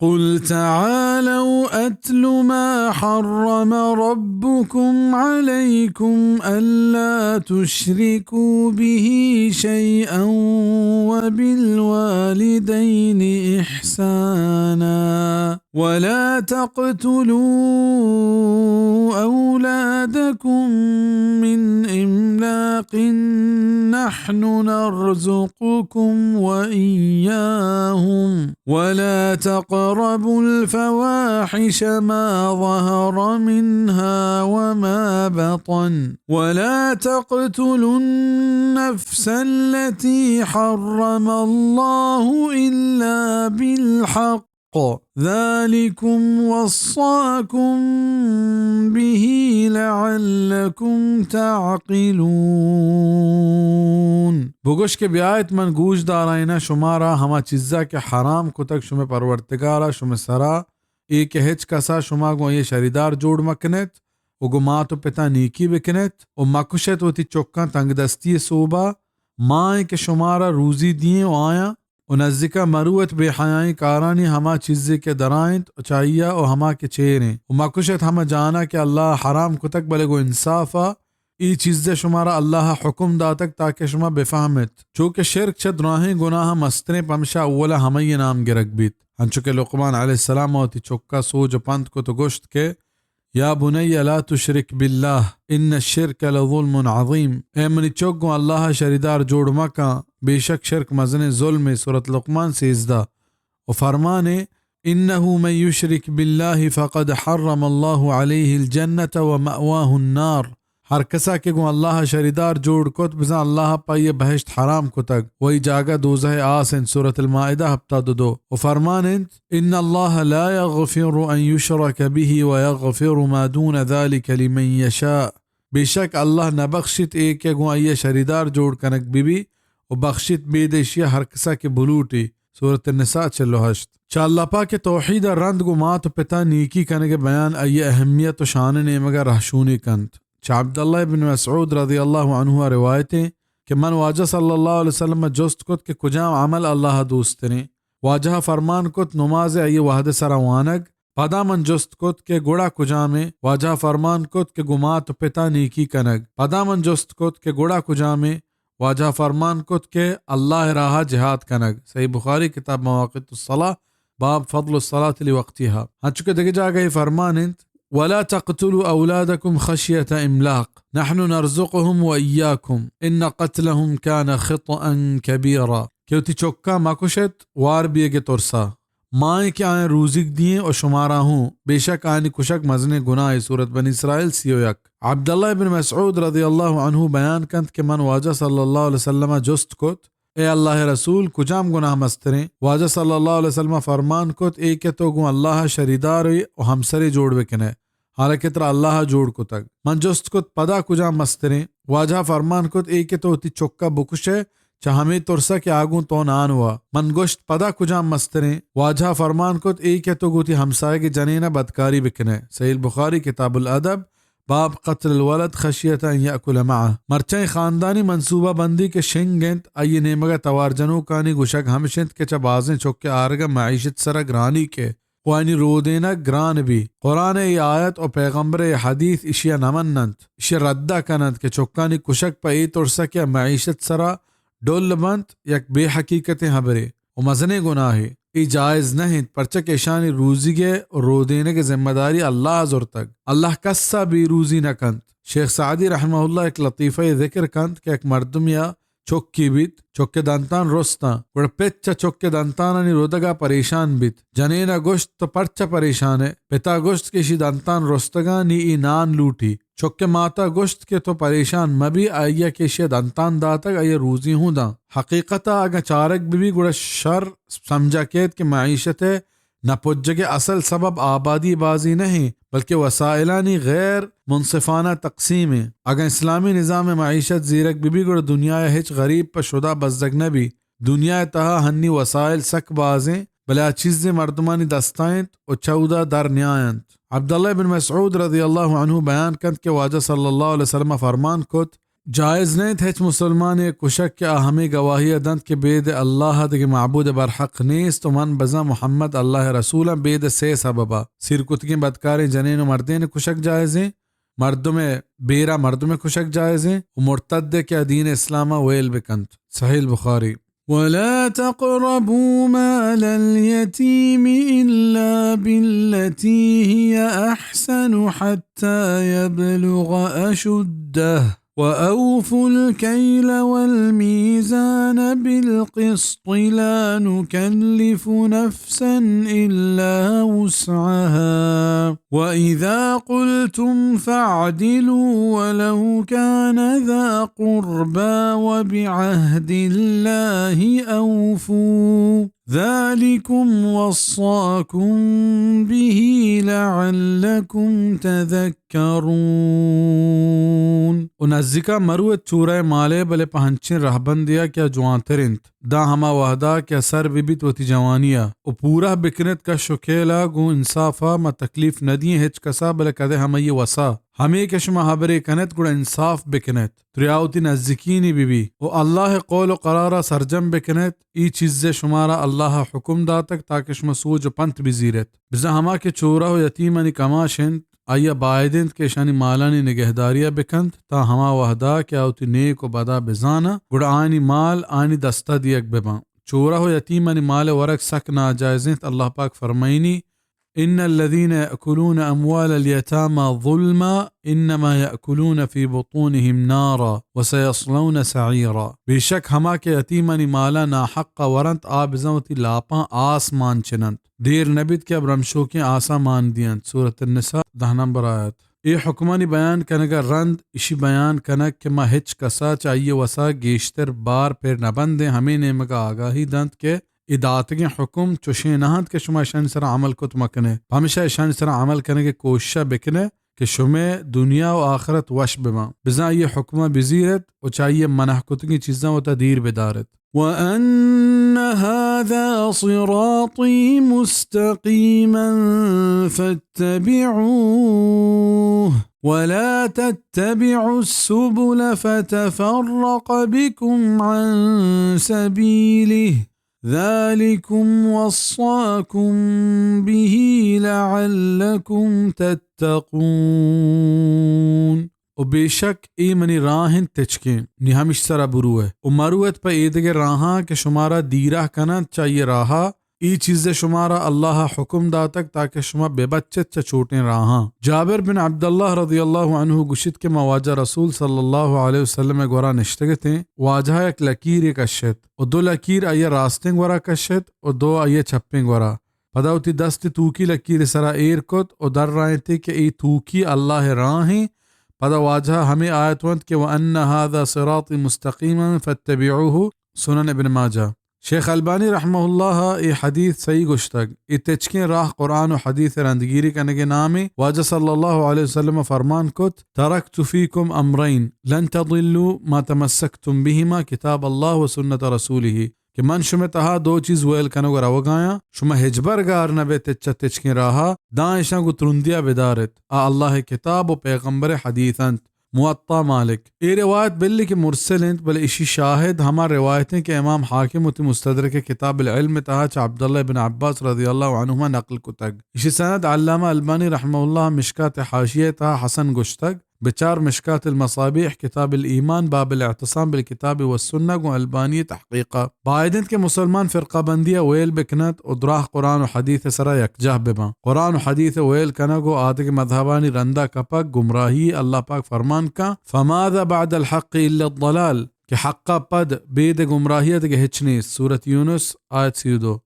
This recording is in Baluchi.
قل تعالوا أتل ما حرم ربكم عليكم ألا تشركوا به شيئا وبالوالدين إحسانا ولا تقتلوا أولادكم من إملاق نحن نرزقكم وإياهم ولا تقربوا الفواحش ما ظهر منها وما بطن ولا تقتلوا النفس التي حرم الله إلا بالحق ذلكم وصاكم به لعلكم تعقلون۔ بگوش کہ بیایت من گوش دارائیناں شمارا ہما چیزا کہ حرام کتگ شمئے پروردگارا شمئے سرا، اے کہ ہچ کسا شما گوں آئی شریدار جوڑ مکنیت و گوں مات و پتا نیکی بکنیت و مکشیت وتی چکاں تنگدستی سوبا، ما ایں کہ شمارا روزی دییں و آیاں و نزیکا مروت بے حیائیں کارانی ہما چیزے کہ درائینت و چہ آئیا و ہما کہ چیریں و مکشت ہما جانا کہ اللہ حرام کتگ، بلے گوں انصافا اے چیزے شمارا اللہ حکم داتگ تاکہ شما بفہمت۔ چو کہ شرک چہ دراہیں گناہ مستریں، پمشا اولا ہمئی نام گرگ بیت۔ ہنچو کہ لقمان علیہ السلام وتی چکا سوج و پنت کت و گوشت کہ یا بنی لا تشرک باللہ ان الشرک لظلم عظیم۔ اے منی چک، گوں اللہ شریدار جوڑ مکن، بے شک شرک مزنیں ظلمے۔ سورۃ لقمان سیزدہ۔ و فرمانے، انه من یشرک باللہ فقد حرم اللہ علیہ الجنۃ و مأواہ النار۔ ہر کسا کہ گوں اللہ شریدار جوڑ کت، بزاں اللہ پہ آئی بہشت حرام کتگ، و آئی جاگہ دوزہ آس انت۔ سورۃ المائدہ ہپتاد و دو۔ و فرمان انت، ان اللہ لا یغفر ان یشرک به و یغفر ما دون ذلک لمن یشاء۔ بے شک اللہ نہ بخشیت اے کہ گوں آئی شریدار جوڑ کنگ بہ بی و بخشیت بید ایشی ہر کسا کہ بلوٹی۔ سورۃ النساء چل و ہشت۔ چہ اللہ پاک توحید رند گوں مات و پتا نیکی کنگ بیان آئی اہمیت و شان نیمگا رہشونی کنت۔ چہ عبداللہ ابن مسعود رضی اللہ عنہ روایتیں کہ من واجہ صلی اللہ علیہ وسلم جست کت کہ کجام عمل اللہ دوست تریں؟ واجہ فرمان کت، نماز آئی وہد سرا وانگ۔ پدا من جست کت کہ گڑا کجامیں؟ واجہ فرمان کت کہ گوں مات و پتا نیکی کنگ۔ پدا من جست کت کہ گڑا کجامیں؟ واجہ فرمان کت کہ اللہ راہ جہاد کنگ۔ صحیح بخاری، کتاب مواقیت الصلاۃ، باب فضل الصلاۃ لوقتها۔ ہنچو کہ دگہ جاگہ فرمان انت، ولا تقتلوا اولادکم خشیۃ املاق نحن نرزقهم و ایاکم ان قتلهم کان خطئا کبیرا۔ کہ وتی چکاں مکشت وار بیگ ترسا، ما ایں کہ آیاں روزیگ دییں و شمارا ہوں، بے شک آیانی کشگ مزنیں گناہے۔ سورۃ بنی اسرائیل سی و یک۔ عبداللہ ابن مسعود رضی اللہ عنہ بیان کنت کہ من واجہ صلی اللہ علیہ وسلم جست کت، اے اللہ رسول، کجام گناہ مستریں؟ واجہ صلی اللہ علیہ وسلم فرمان کت، اے کہ تو گوں اللہ شریدارے و ہمسرے جوڑ بکنے، حالانکہ ترا اللہ جوڑ کتگ۔ من جست کت، پدا کجام مستریں؟ واجہ فرمان کت، اے کہ تو وتی چکا بکشے، چہ ہمے ترسا کہ آ گوں تو نان وا۔ من گوشت، پدا کجام مستریں؟ واجہ فرمان کت، اے کہ تو گوں وتی ہمسایگ جنینا بدکاری بکنے۔ صحیح البخاری، کتاب الادب، باب قتل الولد خشیت ان یأکل معه۔ مرچاں اے خاندانی منصوبہ بندی کہ شنگ انت، آئی نیمگا توار جنوکانی گوشگ ہمش انت کہ چہ بازیں چکے آرگا معیشت سرا گرانی کہ و آیانی رودینگ گران بی۔ قرآن ء اے آیت و پیغمبر ء اے حدیث اشی ء نہ مننت، اشی ء رد ء کننت کہ چکانی کشگ پہ اے ترس ء کہ آ معیشت سرا ڈل بنت، یک بے حقیقتیں ہبرے و مزنیں گناہے۔ اے جائز نہ انت، پرچا کہ اشانی روزیگ ء و رودینگ ء ذمہ داری اللہ ء زرتگ۔ اللہ کس ء بے روزی نہ کنت۔ شیخ سعدی رحمہ اللہ یک لطیفہ ء ذکر کنت کہ یک مردمے ء چکے بیت، چک ء دنتان رستاں۔ گڑا پت چہ چک ء دنتانانی ردگ ء پریشان بیت۔ جنین ء گوشت، تو پرچا پریشان ئے؟ پت ء گوشت کہ اشی دنتان رستگاں، نی اے نان لوٹی۔ چک ء مات ء گوشت کہ تو پریشان مہ بی، آئی ء کہ اشی ء دنتان داتگ، آئی ء روزی ہوں داں۔ حقیقت ء اگاں چارگ بہ بی، گڑا شر سمجھا کیت کہ معیشت ء نہ پجگ ء اصل سبب آبادی بازی نہ انت، بلکہ وسائلانی غیر منصفانہ تقسیم انت۔ اگاں اسلامی نظام ء معیشت زیرگ بہ بی، گڑا دنیا ء ہچ غریب پہ شدا بزگ نہ بی۔ دنیا ء تہا ہنی وسائل سک باز انت، بلے آ چیزیں مردمانی دستا انت و چہ اودا در نیاینت۔ عبداللہ بن مسعود رضی اللہ عنہ بیان کنت کہ واجہ صلی اللہ علیہ وسلم ء فرمان کت، جائز نہ انت ہچ مسلمانے کشگ کہ آ ہمے گواہی ءَ دنت کہ بید اللہ ءَ دگہ معبود برحق نیست و من بزاں محمد اللہ ءِ رسول آں، بید سے سبب ءَ۔ سیر کتگیں بدکاریں جنین و مردین کشگ جائز انت، مردم ءِ بیر ءَ مردم کشگ جائز انت و مرتد کہ آ دین اسلام ءَ ویل بکنت۔ صحیح البخاری۔ ولا تقربوا مال اليتيم إلا بالتي هي أحسن حتى يبلغ أشده وأوفوا الكيل والميزان بالقسط لا نكلف نفسا إلا وسعها وإذا قلتم فاعدلوا ولو كان ذا قربى وبعهد الله أوفوا ذلكم وصاكم به لعلكم تذكرون۔ و نزیکا مروت چورہ ءِ مال ءَ، بلے پہ ہنچیں رہبندے ءَ کہ آ جوانتر انت، داں ہما وہدا کہ آ سر بہ بیت وتی جوانی ءَ، و پورہ بکنت کش و کیل ءَ گوں انصاف ءَ، ما تکلیف نہ دئیں ہچ کس ءَ، بلے کدے ہمائی ءِ وس ءَ۔ ہمے کہ شما ہبرے کنت گڑا انصاف بکنت، تریا وتی نزیکینی بہ بی و اللہ ءِ قول و قرار ءَ سرجم بکنت، اے چیز ءَ شمارا اللہ ءَ حکم داتگ تاکہ شما سوج و پنت بزیرت۔ بزاں ہما کہ چورہ و یتیمانی کماش انت، آئی ءَ باید انت کہ اشانی مالانی نگہداری ءَ بکنت، تاں ہما وہدا کہ آ وتی نیک و بدا بزاناں، گڑا آیانی مال آیانی دستا دیگ بباں۔ چورہ و یتیمانی مال ءِ ورگ سک ناجائز انت۔ اللہ پاک فرمائینی، إن الذين يأكلون أموال اليتامى ظلما إنما يأكلون في بطونهم نارا وسيصلون سعيرا۔ بے شک ہما کہ یتیمانی مالا ناحق ءَ ورنت، آ بزاں وتی لاپاں آس مان چننت۔ دیر نہ بیت کہ آ برمشوکیں آساں مان دینت۔ سورۃ النساء، دہ نمبر آیت۔ اے حکمانی بیان کنگ ءَ رند اشی بیان کنگ کہ ما ہچ کسا چہ آئی ءِ وسا گیشتر بار پر نہ بندیں، ہمے نیمگ ءَ آگاہی دنت کہ اے داتگیں حکم چشیں نہ انت کہ شما اشانی سرا عمل کت مکنے، پمیشا اشانی سرا عمل کنگ ءِ کوشش ءَ بکنے کہ شمئے دنیا و آخرت وش بباں۔ بزاں آئی ءِ حکم ءَ بزیرت و چہ آئی ءِ منع کتگیں چیزاں وتا دیر بدارت۔ وأن هذا صراطي مستقيما فاتبعوه ولا تتبعوا السبل فتفرق بكم عن سبيله ذلكم وصاكم به لعلكم تتقون۔ و بے شک اے منی راہ انت تچکیں، نی ہمش سرا بروئے و مروت پہ ایدگہ راہاں کہ شمارا دیرہ کننت چہ آئی راہا۔ اے چیز ءَ شمارا اللہ ءَ حکم داتگ تاکہ شما بہ بچت چہ چوٹیں راہاں۔ جابر بن عبداللہ رضی اللہ عنہ گوشیت کہ ما واجہ رسول صلی اللہ علیہ وسلم ءِ گورا نشتگ اتیں، واجہ ءَ یک لکیرے کشت و دو لکیر آئی ءِ راستیں گورا کشت و دو آئی ءِ چپیں گورا۔ پدا وتی دست توکی لکیر ءِ سرا ایر کت و درائینتی کہ اے توکی اللہ ءِ راہ ایں۔ پدا واجہ ءَ ہمے آیت ونت کہ وأن هذا صراطي مستقيما فاتبعوه، سنن ابن ماجہ۔ شیخ البانی رحمہ اللہ ءَ اے حدیث صحیح گوشتگ۔ اے تچکیں راہ قرآن و حدیث ءِ رندگیری کنگ ءِ نامیں۔ واجہ صلی اللہ علیہ وسلم ءَ فرمان کت، ترکت فیکم امرین لن تضلوا ما تمسکتم بہما کتاب اللہ و سنت رسولہ، کہ من شمئے تہا دو چیز ویل کنگ ءَ روگ ءَ آں، شما ہچبر گار نہ بئے تچ ءَ تچکیں راہ ءَ، داں اشاں گوں ترندی ءَ بدار ات، آ اللہ ءِ کتاب و پیغمبر ءِ حدیث انت۔ موطا مالک۔ اے روایت بلے کہ مرسل انت، بلے اشی شاہد ہما روایت انت کہ امام حاکم وتی مستدرک کتاب العلم ءِ تہا چہ عبداللہ ابن عباس رضی اللہ عنہما نقل کتگ۔ اشی سند علامہ البانی رحمہ اللہ مشکات حاشیہ ءِ تہا حسن گوشتگ۔ بچار مشکات المصابیح، کتاب الایمان، باب الاعتصام بالکتاب والسنہ گوں البانی تحقیقا۔ باید انت کہ مسلمان فرقہ بندی ءَ ویل بکنت و دراہ قرآن و حدیث ءِ سرا یکجاہ بباں۔ قرآن و حدیث ءِ ویل کنگ و آدگہ مذہبانی رندا کپگ گمراہی۔ اللہ پاک فرمان کن، فماذا بعد الحق الا الضلال، کہ حق ءَ پد بید گمراہی ءَ دگہ ہچ نیست۔ سورۃ یونس، آیت سی و دو۔